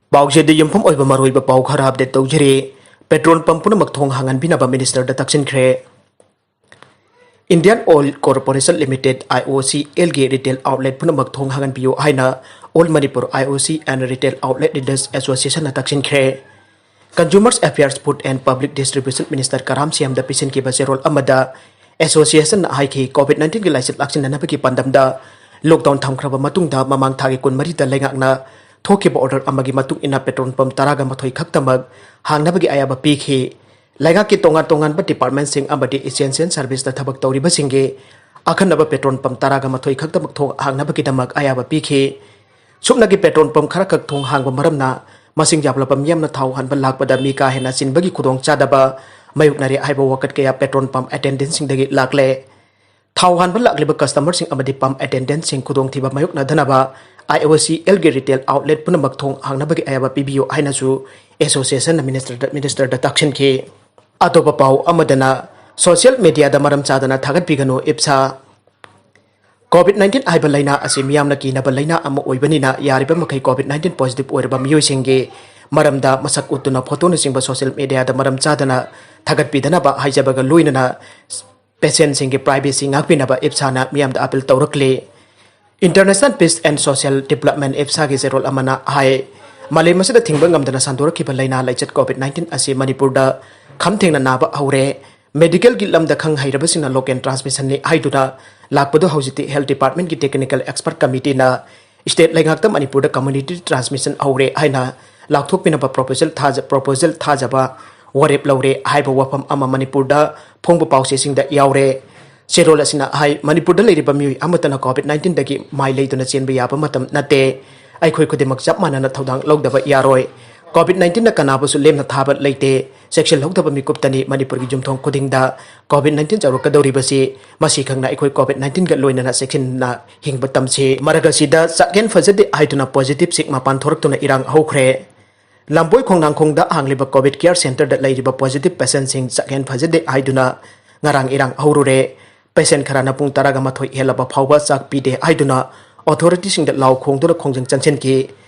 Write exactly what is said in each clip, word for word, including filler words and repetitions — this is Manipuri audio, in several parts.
ꯄꯥꯎꯆꯦꯗ ꯌꯨꯝꯐꯝ ꯑꯣꯏꯕ ꯃꯔꯨꯑꯣꯏꯕ ꯄꯥꯎ ꯈꯔ ꯑꯞꯗꯦꯠ ꯇꯧꯖꯔꯤ꯫ ꯄꯦꯇ꯭ꯔꯣꯜ ꯄꯝ ꯄꯨꯝꯅꯃꯛ ꯊꯣꯡ ꯍꯥꯡꯍꯟꯕꯤꯅꯕ ꯃꯤꯅꯤꯁꯇꯔꯗ ꯇꯛꯁꯤꯟꯈ꯭ꯔꯦ꯫ Indian Oil Corporation Limited, I O C L, ꯒꯤ ꯔꯤꯇꯦꯜ ꯑꯥꯎꯠꯂꯦꯠ ꯄꯨꯝꯅꯃꯛ ꯊꯣꯡ ꯍꯥꯡꯍꯟꯕꯤꯌꯨ ꯍꯥꯏꯅ All Manipur I O C and Retail Outlet Dealers Association ꯅ ꯇꯛꯁꯤꯟꯈ꯭ꯔꯦ꯫ Consumers Affairs, Food and Public Distribution Minister ꯀꯔꯥꯝ ꯁꯤꯌꯥꯝꯗ ꯄꯤꯁꯤꯟꯈꯤꯕ ꯆꯦꯔꯣꯜ ꯑꯃꯗ ꯑꯦꯁꯣꯁꯤꯌꯦꯁꯟꯅ ꯍꯥꯏꯈꯤ, ꯀꯣꯚꯤꯗ ꯅꯥꯏꯟꯇꯤꯟꯒꯤ ꯂꯥꯏꯆꯠ ꯂꯥꯛꯁꯤꯟꯅꯅꯕꯒꯤ ꯄꯥꯟꯗꯝꯗ ꯂꯣꯛꯗꯥꯎꯟ ꯊꯝꯈ꯭ꯔꯕ ꯃꯇꯨꯡꯗ ꯃꯃꯥꯡ ꯊꯥꯒꯤ ꯀꯨꯟꯃꯔꯤꯗ ꯂꯩꯉꯥꯛꯅ ꯊꯣꯛꯈꯤꯕ ꯑꯣꯔꯗꯔ ꯑꯃꯒꯤ ꯃꯇꯨꯡ ꯏꯟꯅ ꯄꯦꯇ꯭ꯔꯣꯜ ꯄꯝ ꯇꯔꯥꯒ ꯃꯥꯊꯣꯏ ꯈꯛꯇꯃꯛ ꯍꯥꯡꯅꯕꯒꯤ ꯑꯌꯥꯕ ꯄꯤꯈꯤ꯫ ꯂꯩꯉꯥꯛꯀꯤ ꯇꯣꯉꯥꯟ ꯇꯣꯉꯥꯟꯕ ꯗꯤꯄꯥꯔꯠꯃꯦꯟꯁꯤꯡ ꯑꯃꯗꯤ ꯏꯁꯦꯟꯁꯤꯌꯦꯜ ꯁꯔꯚꯤꯁꯇ ꯊꯕꯛ ꯇꯧꯔꯤꯕꯁꯤꯡꯒꯤ ꯑꯈꯟꯅꯕ ꯄꯦꯇ꯭ꯔꯣꯜ ꯄꯝ ꯇꯔꯥꯒ ꯃꯥꯊꯣꯏ ꯈꯛꯇꯃꯛ ꯊꯣꯡ ꯍꯥꯡꯅꯕꯒꯤꯗꯃꯛ ꯑꯌꯥꯕ ꯄꯤꯈꯤ꯫ ꯁꯨꯞꯅꯒꯤ ꯄꯦꯇ꯭ꯔꯣꯜ ꯄꯝ ꯈꯔꯈꯛ ꯊꯣꯡ ꯍꯥꯡꯕ ꯃꯔꯝꯅ ꯃꯁꯤꯡ ꯌꯥꯝꯂꯕ ꯃꯤꯌꯥꯝꯅ ꯊꯥꯎ ꯍꯥꯟꯕ ꯂꯥꯛꯄꯗ ꯃꯤ ꯀꯥ ꯍꯦꯟꯅ ꯆꯤꯟꯕꯒꯤ ꯈꯨꯗꯣꯡꯆꯥꯗꯕ ꯃꯥꯌꯣꯛꯅꯔꯦ ꯍꯥꯏꯕ ꯋꯥꯀꯠ ꯀꯌꯥ ꯄꯦꯇ꯭ꯔꯣꯜ ꯄꯝ ꯑꯦꯇꯦꯟꯗꯦꯟꯁꯤꯡꯗꯒꯤ ꯂꯥꯛꯂꯦ꯫ ꯊꯥꯎ ꯍꯥꯟꯕ ꯂꯥꯛꯂꯤꯕ ꯀꯁꯇꯃꯔꯁꯤꯡ ꯑꯃꯗꯤ ꯄꯝ ꯑꯦꯇꯦꯟꯗꯦꯟꯁꯤꯡ ꯈꯨꯗꯣꯡꯊꯤꯕ ꯃꯥꯌꯣꯛꯅꯗꯅꯕ I O C L ꯒꯤ ꯔꯤꯇꯦꯜ ꯑꯥꯎꯠꯂꯦꯠ ꯄꯨꯝꯅꯃꯛ ꯊꯣꯡ ꯍꯥꯡꯅꯕꯒꯤ ꯑꯌꯥꯕ ꯄꯤꯕꯤꯌꯨ ꯍꯥꯏꯅꯁꯨ ꯑꯦꯁꯣꯁꯤꯌꯦꯁꯟꯅ ꯃꯤꯅꯤꯁꯇꯔꯗ, ꯃꯤꯅꯤꯁꯇꯔꯗ ꯇꯥꯛꯁꯤꯟꯈꯤ꯫ ꯑꯇꯣꯞꯄ ꯄꯥꯎ ꯑꯃꯗꯅ, ꯁꯣꯁꯤꯌꯦꯜ ꯃꯦꯗꯤꯌꯥꯗ ꯃꯔꯝ ꯆꯥꯗꯅ ꯊꯥꯒꯠꯄꯤꯒꯅꯨ, ꯏꯞꯁꯥ꯫ ꯀꯣꯚꯤꯗ ꯅꯥꯏꯟꯇꯤꯟ ꯍꯥꯏꯕ ꯂꯥꯏꯅꯥ ꯑꯁꯤ ꯃꯤꯌꯥꯝꯅ ꯀꯤꯅꯕ ꯂꯥꯏꯅꯥ ꯑꯃ ꯑꯣꯏꯕꯅꯤꯅ, ꯌꯥꯔꯤꯕ ꯃꯈꯩ ꯀꯣꯚꯤꯗ ꯅꯥꯏꯟꯇꯤꯟ ꯄꯣꯖꯤꯇꯤꯚ ꯑꯣꯏꯔꯕ ꯃꯤꯑꯣꯏꯁꯤꯡꯒꯤ ꯃꯔꯝꯗ ꯃꯁꯛ ꯎꯠꯇꯨꯅ ꯐꯣꯇꯣꯅꯆꯤꯡꯕ ꯁꯣꯁꯤꯌꯦꯜ ꯃꯦꯗꯤꯌꯥꯗ ꯃꯔꯝ ꯆꯥꯗꯅ ꯊꯥꯒꯠꯄꯤꯗꯅꯕ ꯍꯥꯏꯖꯕꯒ ꯂꯣꯏꯅꯅ, ꯄꯦꯁꯦꯟꯁꯤꯡꯒꯤ ꯄ꯭ꯔꯥꯏꯚꯦꯁꯤ ꯉꯥꯛꯄꯤꯅꯕ ꯏꯞꯁꯥꯅ ꯃꯤꯌꯥꯝꯗ ꯑꯄꯤꯜ ꯇꯧꯔꯛꯂꯤ꯫ International Peace and Social Development, ꯏꯞꯁꯥꯒꯤ ꯆꯦꯔꯣꯜ ꯑꯃꯅ ꯍꯥꯏ, ꯃꯥꯂꯦꯝ ꯑꯁꯤꯗ ꯊꯤꯡꯕ ꯉꯝꯗꯅ ꯁꯟꯗꯣꯔꯛꯈꯤꯕ ꯂꯥꯏꯅꯥ ꯂꯥꯏꯆꯠ ꯀꯣꯚꯤꯗ ꯅꯥꯏꯟꯇꯤꯟ ꯑꯁꯤ ꯃꯅꯤꯄꯨꯔꯗ ꯈꯝ ꯊꯦꯡꯅ ꯅꯥꯕ ꯍꯧꯔꯦ꯫ ꯃꯦꯗꯤꯀꯦꯜꯒꯤ ꯂꯝꯗ ꯈꯪ ꯍꯩꯔꯕꯁꯤꯡꯅ ꯂꯣꯀꯦꯜ ꯇ꯭ꯔꯥꯟꯁꯃꯤꯁꯟꯅꯤ ꯍꯥꯏꯗꯨꯅ ꯂꯥꯛꯄꯗꯨ ꯍꯧꯖꯤꯛꯇꯤ ꯍꯦꯜꯊ ꯗꯤꯄꯥꯔꯠꯃꯦꯟꯒꯤ ꯇꯦꯛꯅꯤꯀꯦꯜ ꯑꯦꯛꯁꯄꯔꯠ ꯀꯃꯤꯇꯤꯅ ꯁ꯭ꯇꯦꯠ ꯂꯩꯉꯥꯛꯇ ꯃꯅꯤꯄꯨꯔꯗ ꯀꯝꯃ꯭ꯌꯨꯅꯤꯇꯤ ꯇ꯭ꯔꯥꯟꯁꯃꯤꯁꯟ ꯍꯧꯔꯦ ꯍꯥꯏꯅ ꯂꯥꯎꯊꯣꯛꯄꯤꯅꯕ ꯄ꯭ꯔꯣꯄꯣꯖꯦꯜ ꯊꯥꯖ-, ꯄ꯭ꯔꯣꯄꯣꯖꯦꯜ ꯊꯥꯖꯕ ꯋꯥꯔꯦꯞ ꯂꯧꯔꯦ ꯍꯥꯏꯕ ꯋꯥꯐꯝ ꯑꯃ ꯃꯅꯤꯄꯨꯔꯗ ꯐꯣꯡꯕ ꯄꯥꯎꯆꯦꯁꯤꯡꯗ ꯌꯥꯎꯔꯦ꯫ ꯆꯦꯔꯣꯜ ꯑꯁꯤꯅ ꯍꯥꯏ, ꯃꯅꯤꯄꯨꯔꯗ ꯂꯩꯔꯤꯕ ꯃꯤꯑꯣꯏ ꯑꯃꯠꯇꯅ ꯀꯣꯚꯤꯗ ꯅꯥꯏꯟꯇꯤꯟꯗꯒꯤ ꯃꯥꯏ ꯂꯩꯗꯨꯅ ꯆꯦꯟꯕ ꯌꯥꯕ ꯃꯇꯝ ꯅꯠꯇꯦ꯫ ꯑꯩꯈꯣꯏ ꯈꯨꯗꯤꯡꯃꯛ ꯆꯞ ꯃꯥꯟꯅꯅ ꯊꯧꯗꯥꯡ ꯂꯧꯗꯕ ꯌꯥꯔꯣꯏ꯫ ꯀꯣꯚꯤꯗ ꯅꯥꯏꯟꯇꯤꯟꯅ ꯀꯅꯥꯕꯨꯁꯨ ꯂꯦꯝꯅ ꯊꯥꯕ ꯂꯩꯇꯦ꯫ ꯆꯦꯛꯁꯤꯜꯍꯧꯗꯕ ꯃꯤꯀꯨꯞꯇꯅꯤ ꯃꯅꯤꯄꯨꯔꯒꯤ ꯌꯨꯝꯊꯣꯡ ꯈꯨꯗꯤꯡꯗ ꯀꯣꯚꯤꯗ ꯅꯥꯏꯟꯇꯤꯟ ꯌꯧꯔꯛꯀꯗꯧꯔꯤꯕꯁꯤ꯫ ꯃꯁꯤ ꯈꯪꯅ ꯑꯩꯈꯣꯏ ꯀꯣꯚꯤꯗ ꯅꯥꯏꯟꯇꯤꯟꯒ ꯂꯣꯏꯅꯅ ꯆꯦꯛꯁꯤꯟꯅ ꯍꯤꯡꯕ ꯇꯝꯁꯤ꯫ ꯃꯔꯛ ꯑꯁꯤꯗ ꯆꯥꯛꯍꯦꯟ ꯐꯖꯗꯦ ꯍꯥꯏꯗꯨꯅ ꯄꯣꯖꯤꯇꯤꯚꯁꯤꯡ ꯃꯄꯥꯟ ꯊꯣꯔꯛꯇꯨꯅ ꯏꯔꯥꯡ ꯍꯧꯈ꯭ꯔꯦ꯫ ꯂꯝꯕꯣꯏ ꯈꯣꯡꯅꯥꯡꯈꯣꯡꯗ ꯍꯥꯡꯂꯤꯕ ꯀꯣꯚꯤꯗ ꯀꯤꯌꯔ ꯁꯦꯟꯇꯔꯗ ꯂꯩꯔꯤꯕ ꯄꯣꯖꯤꯇꯤꯚ ꯄꯦꯁꯦꯟꯁꯤꯡ ꯆꯥꯛꯍꯦꯟ ꯐꯖꯗꯦ ꯍꯥꯏꯗꯨꯅ ꯉꯔꯥꯡ ꯏꯔꯥꯡ ꯍꯧꯔꯨꯔꯦ꯫ ꯄꯦꯁꯦꯟ ꯈꯔꯅ ꯄꯨꯡ ꯇꯔꯥꯒ ꯃꯥꯊꯣꯏ ꯍꯦꯜꯂꯕ ꯐꯥꯎꯕ ꯆꯥꯛ ꯄꯤꯗꯦ ꯍꯥꯏꯗꯨꯅ ꯑꯣꯊꯣꯔꯤꯇꯤꯁꯤꯡꯗ ꯂꯥꯎ ꯈꯣꯡꯗꯨꯅ ꯈꯣꯡꯖꯪ ꯆꯪꯁꯤꯟꯈꯤ꯫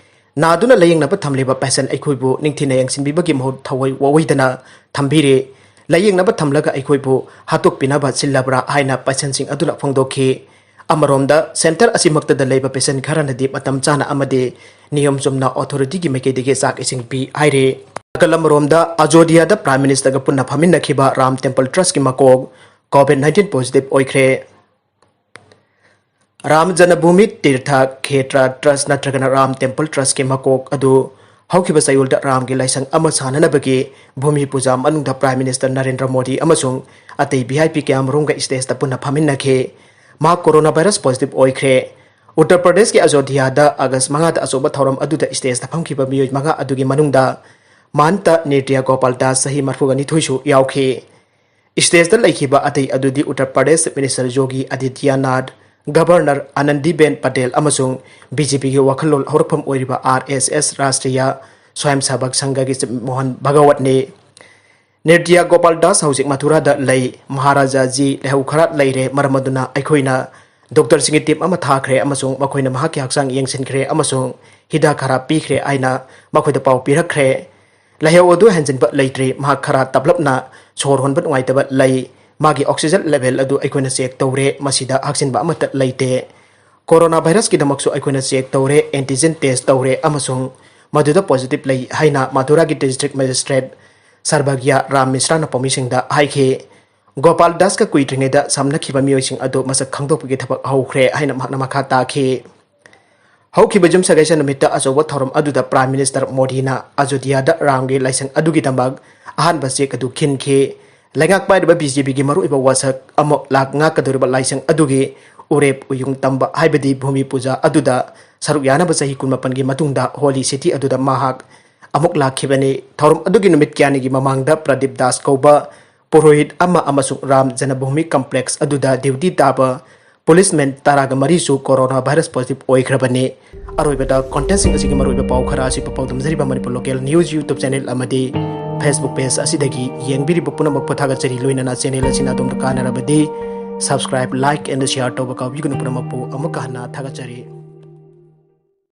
ꯅꯥꯗꯨꯅ ꯂꯥꯌꯦꯡꯅꯕ ꯊꯝꯂꯤꯕ ꯄꯦꯁꯦꯟ ꯑꯩꯈꯣꯏꯕꯨ ꯅꯤꯡꯊꯤꯅ ꯌꯦꯡꯁꯤꯟꯕꯤꯕꯒꯤ ꯃꯍꯨꯠ ꯊꯑꯣꯏ ꯋꯥꯑꯣꯏꯗꯅ ꯊꯝꯕꯤꯔꯦ꯫ ꯂꯥꯌꯦꯡꯅꯕ ꯊꯝꯂꯒ ꯑꯩꯈꯣꯏꯕꯨ ꯍꯥꯠꯇꯣꯛꯄꯤꯅꯕ ꯁꯤꯜꯂꯕ꯭ꯔꯥ ꯍꯥꯏꯅ ꯄꯦꯁꯦꯟꯁꯤꯡ ꯑꯗꯨꯅ ꯐꯣꯡꯗꯣꯛꯈꯤ꯫ ꯑꯃꯔꯣꯝꯗ, ꯁꯦꯟꯇꯔ ꯑꯁꯤꯃꯛꯇꯗ ꯂꯩꯕ ꯄꯦꯁꯦꯟ ꯈꯔꯅꯗꯤ ꯃꯇꯝ ꯆꯥꯅ ꯑꯃꯗꯤ ꯅꯤꯌꯣꯝ ꯆꯨꯝꯅ ꯑꯣꯊꯣꯔꯤꯇꯤꯒꯤ ꯃꯥꯏꯀꯩꯗꯒꯤ ꯆꯥꯛ ꯏꯁꯤꯡ ꯄꯤ ꯍꯥꯏꯔꯤ꯫ ꯅꯥꯀꯜ ꯑꯃꯔꯣꯝꯗ, ꯑꯖꯣꯙꯤꯌꯥꯗ ꯄ꯭ꯔꯥꯏꯝ ꯃꯤꯅꯤꯁꯇꯔꯒ ꯄꯨꯟꯅ ꯐꯝꯃꯤꯟꯅꯈꯤꯕ ꯔꯥꯝ ꯇꯦꯝꯄꯜ ꯇ꯭ꯔꯁꯀꯤ ꯃꯀꯣꯛ ꯀꯣꯚꯤꯗ ꯅꯥꯏꯟꯇꯤꯟ ꯄꯣꯖꯤꯇꯤꯚ ꯑꯣꯏꯈ꯭ꯔꯦ꯫ ꯔꯥꯝ ꯖꯅꯚꯨꯃꯤ ꯇꯤꯔꯊ ꯈꯦꯇ꯭ꯔ ꯇ꯭ꯔꯁ ꯅꯠꯇ꯭ꯔꯒꯅ ꯔꯥꯝ ꯇꯦꯝꯄꯜ ꯇ꯭ꯔꯁꯀꯤ ꯃꯀꯣꯛ ꯑꯗꯨ ꯍꯧꯈꯤꯕ ꯆꯌꯣꯜꯗ ꯔꯥꯝꯒꯤ ꯂꯥꯏꯁꯪ ꯑꯃ ꯁꯥꯅꯅꯕꯒꯤ ꯚꯨꯃꯤ ꯄꯨꯖꯥ ꯃꯅꯨꯡꯗ ꯄ꯭ꯔꯥꯏꯝ ꯃꯤꯅꯤꯁꯇꯔ ꯅꯔꯦꯟꯗ꯭ꯔ ꯃꯣꯗꯤ ꯑꯃꯁꯨꯡ ꯑꯇꯩ ꯚꯤ ꯑꯥꯏ ꯄꯤ ꯀꯌꯥꯃꯔꯨꯝꯒ ꯏꯁꯇꯦꯖꯇ ꯄꯨꯟꯅ ꯐꯝꯃꯤꯟꯅꯈꯤ꯫ ꯃꯍꯥꯛ ꯀꯣꯔꯣꯅꯥ ꯚꯥꯏꯔꯁ ꯄꯣꯖꯤꯇꯤꯚ ꯑꯣꯏꯈ꯭ꯔꯦ꯫ ꯎꯠꯇꯔ ꯄ꯭ꯔꯗꯦꯁꯀꯤ ꯑꯖꯣꯙꯤꯌꯥꯗ ꯑꯥꯒꯁ ꯃꯉꯥꯗ ꯑꯆꯧꯕ ꯊꯧꯔꯝ ꯑꯗꯨꯗ ꯏꯁꯇꯦꯖꯇ ꯐꯝꯈꯤꯕ ꯃꯤꯑꯣꯏ ꯃꯉꯥ ꯑꯗꯨꯒꯤ ꯃꯅꯨꯡꯗ ꯃꯍꯟꯇ ꯅꯤꯇ꯭ꯌ ꯒꯣꯄꯥꯜ ꯗꯥꯁ ꯆꯍꯤ ꯃꯔꯤꯐꯨꯒ ꯅꯤꯊꯣꯏꯁꯨ ꯌꯥꯎꯈꯤ꯫ ꯏꯁꯇꯦꯖꯇ ꯂꯩꯈꯤꯕ ꯑꯇꯩ ꯑꯗꯨꯗꯤ ꯎꯠꯇꯔ ꯄ꯭ꯔꯗꯦꯁ ꯆꯤꯐ ꯃꯤꯅꯤꯁꯇꯔ ꯌꯣꯒꯤ ꯑꯥꯗꯤꯇ꯭ꯌꯅꯥꯊ, ꯒꯚꯔꯅꯔ ꯑꯥꯅꯟꯗꯤꯕꯦꯟ ꯄꯇꯦꯜ ꯑꯃꯁꯨꯡ ꯕꯤ ꯖꯦ ꯄꯤꯒꯤ ꯋꯥꯈꯜꯂꯣꯟ ꯍꯧꯔꯛꯐꯝ ꯑꯣꯏꯔꯤꯕ ꯑꯥꯔ ꯑꯦꯁ ꯑꯦꯁ ꯔꯥꯁꯇ꯭ꯔꯤꯌꯥ ꯁ꯭ꯋꯥꯌꯝ ꯁꯥꯕꯛ ꯁꯪꯘꯒꯤ ꯆꯤꯐ ꯃꯣꯍꯟ ꯚꯒꯋꯠꯅꯤ꯫ ꯅꯤꯇ꯭ꯌ ꯒꯣꯄꯥꯜ ꯗꯥꯁ ꯍꯧꯖꯤꯛ ꯃꯊꯨꯔꯥꯗ ꯂꯩ꯫ ꯃꯍꯥꯔꯥꯖꯥꯖꯤ ꯂꯩꯍꯧ ꯈꯔ ꯂꯩꯔꯦ, ꯃꯔꯝ ꯑꯗꯨꯅ ꯑꯩꯈꯣꯏꯅ ꯗꯣꯛꯇꯔꯁꯤꯡꯒꯤ ꯇꯤꯝ ꯑꯃ ꯊꯥꯈ꯭ꯔꯦ ꯑꯃꯁꯨꯡ ꯃꯈꯣꯏꯅ ꯃꯍꯥꯛꯀꯤ ꯍꯛꯆꯥꯡ ꯌꯦꯡꯁꯤꯟꯈ꯭ꯔꯦ ꯑꯃꯁꯨꯡ ꯍꯤꯗꯥꯛ ꯈꯔ ꯄꯤꯈ꯭ꯔꯦ ꯍꯥꯏꯅ ꯃꯈꯣꯏꯗ ꯄꯥꯎ ꯄꯤꯔꯛꯈ꯭ꯔꯦ꯫ ꯂꯥꯏꯍꯧ ꯑꯗꯨ ꯍꯦꯟꯖꯤꯟꯕ ꯂꯩꯇ꯭ꯔꯤ꯫ ꯃꯍꯥꯛ ꯈꯔ ꯇꯞꯂꯞꯅ ꯁꯣꯔ ꯍꯣꯟꯕ ꯅꯨꯡꯉꯥꯏꯇꯕ ꯂꯩ꯫ ꯃꯥꯒꯤ ꯑꯣꯛꯁꯤꯖꯦꯟ ꯂꯦꯚꯦꯜ ꯑꯗꯨ ꯑꯩꯈꯣꯏꯅ ꯆꯦꯛ ꯇꯧꯔꯦ꯫ ꯃꯁꯤꯗ ꯍꯛꯆꯤꯟꯕ ꯑꯃꯠꯇ ꯂꯩꯇꯦ꯫ ꯀꯣꯔꯣꯅꯥ ꯚꯥꯏꯔꯁꯀꯤꯗꯃꯛꯁꯨ ꯑꯩꯈꯣꯏꯅ ꯆꯦꯛ ꯇꯧꯔꯦ, ꯑꯦꯟꯇꯤꯖꯦꯟ ꯇꯦꯁ ꯇꯧꯔꯦ ꯑꯃꯁꯨꯡ ꯃꯗꯨꯗ ꯄꯣꯖꯤꯇꯤꯚ ꯂꯩ ꯍꯥꯏꯅ ꯃꯊꯨꯔꯥꯒꯤ ꯗꯤꯁꯇ꯭ꯔꯤꯛ ꯃꯦꯖꯤꯁꯇ꯭ꯔꯦꯠ ꯁꯔꯚꯥꯒ꯭ꯌꯥ ꯔꯥꯝ ꯃꯤꯁ꯭ꯔꯥꯅ ꯄꯥꯎꯃꯤꯁꯤꯡꯗ ꯍꯥꯏꯈꯤ꯫ ꯒꯣꯄꯥꯜ ꯗꯥꯁꯀ ꯀꯨꯏꯗ꯭ꯔꯤꯉꯩꯗ ꯁꯝꯅꯈꯤꯕ ꯃꯤꯑꯣꯏꯁꯤꯡ ꯑꯗꯨ ꯃꯁꯛ ꯈꯪꯗꯣꯛꯄꯒꯤ ꯊꯕꯛ ꯍꯧꯈ꯭ꯔꯦ ꯍꯥꯏꯅ ꯃꯍꯥꯛꯅ ꯃꯈꯥ ꯇꯥꯈꯤ꯫ ꯍꯧꯈꯤꯕ ꯌꯨꯝꯁꯀꯩꯁ ꯅꯨꯃꯤꯠꯇ ꯑꯆꯧꯕ ꯊꯧꯔꯝ ꯑꯗꯨꯗ ꯄ꯭ꯔꯥꯏꯝ ꯃꯤꯅꯤꯁꯇꯔ ꯃꯣꯗꯤꯅ ꯑꯖꯣꯙꯤꯌꯥꯗ ꯔꯥꯝꯒꯤ ꯂꯥꯏꯁꯪ ꯑꯗꯨꯒꯤꯗꯃꯛ ꯑꯍꯥꯟꯕ ꯆꯦꯛ ꯑꯗꯨ ꯈꯤꯟꯈꯤ꯫ ꯂꯩꯉꯥꯛ ꯄꯥꯏꯔꯤꯕ ꯕꯤ ꯖꯦ ꯄꯤꯒꯤ ꯃꯔꯨꯑꯣꯏꯕ ꯋꯥꯁꯛ ꯑꯃ ꯂꯥꯛ ꯉꯥꯛꯀꯗꯧꯔꯤꯕ ꯂꯥꯏꯁꯪ ꯑꯗꯨꯒꯤ ꯎꯔꯦꯞ ꯎꯌꯨꯡ ꯇꯝꯕ, ꯍꯥꯏꯕꯗꯤ ꯚꯨꯃꯤ ꯄꯨꯖꯥ ꯑꯗꯨꯗ ꯁꯔꯨꯛ ꯌꯥꯅꯕ ꯆꯍꯤ ꯀꯨꯟꯃꯥꯄꯟꯒꯤ ꯃꯇꯨꯡꯗ ꯍꯣꯂꯤ ꯁꯤꯇꯤ ꯑꯗꯨꯗ ꯃꯍꯥꯛ ꯑꯃꯨꯛ ꯂꯥꯛꯈꯤꯕꯅꯤ꯫ ꯊꯧꯔꯝ ꯑꯗꯨꯒꯤ ꯅꯨꯃꯤꯠ ꯀꯌꯥꯅꯤꯒꯤ ꯃꯃꯥꯡꯗ ꯄ꯭ꯔꯗꯤꯞ ꯗꯥꯁ ꯀꯧꯕ ꯄꯨꯔꯣꯍꯤꯠ ꯑꯃ ꯑꯃꯁꯨꯡ ꯔꯥꯝ ꯖꯅꯚꯨꯃꯤ ꯀꯝꯄ꯭ꯂꯦꯛꯁ ꯑꯗꯨꯗ ꯗ꯭ꯌꯨꯇꯤ ꯇꯥꯕ ꯄꯨꯂꯤꯁꯃꯦꯟ ꯇꯔꯥꯒ ꯃꯔꯤꯁꯨ ꯀꯣꯔꯣꯅꯥ ꯚꯥꯏꯔꯁ ꯄꯣꯖꯤꯇꯤꯚ ꯑꯣꯏꯈ꯭ꯔꯕꯅꯤ꯫ ꯑꯔꯣꯏꯕꯗ, ꯀꯣꯟꯇꯦꯟꯁꯤꯡ ꯑꯁꯤꯒꯤ ꯃꯔꯨꯑꯣꯏꯕ ꯄꯥꯎ ꯈꯔ ꯑꯁꯤ ꯄꯥꯎꯗꯝꯖꯔꯤꯕ Manipur local news YouTube channel ꯑꯃꯗꯤ ꯐꯦꯁꯕꯨꯛ ꯄꯦꯖ ꯑꯁꯤꯗꯒꯤ ꯌꯦꯡꯕꯤꯔꯤꯕ ꯄꯨꯝꯅꯃꯛꯄꯨ ꯊꯥꯒꯠꯆꯔꯤ꯫ ꯂꯣꯏꯅꯅ ꯆꯦꯅꯦꯜ ꯑꯁꯤꯅ ꯑꯗꯣꯝꯗ ꯀꯥꯟꯅꯔꯕꯗꯤ subscribe, like and share ꯇꯧꯕ ꯀꯥꯎꯕꯤꯒꯅꯨ꯫ ꯄꯨꯝꯅꯃꯛꯄꯨ ꯑꯃꯨꯛꯀ ꯍꯟꯅ ꯊꯥꯒꯠꯆꯔꯤ꯫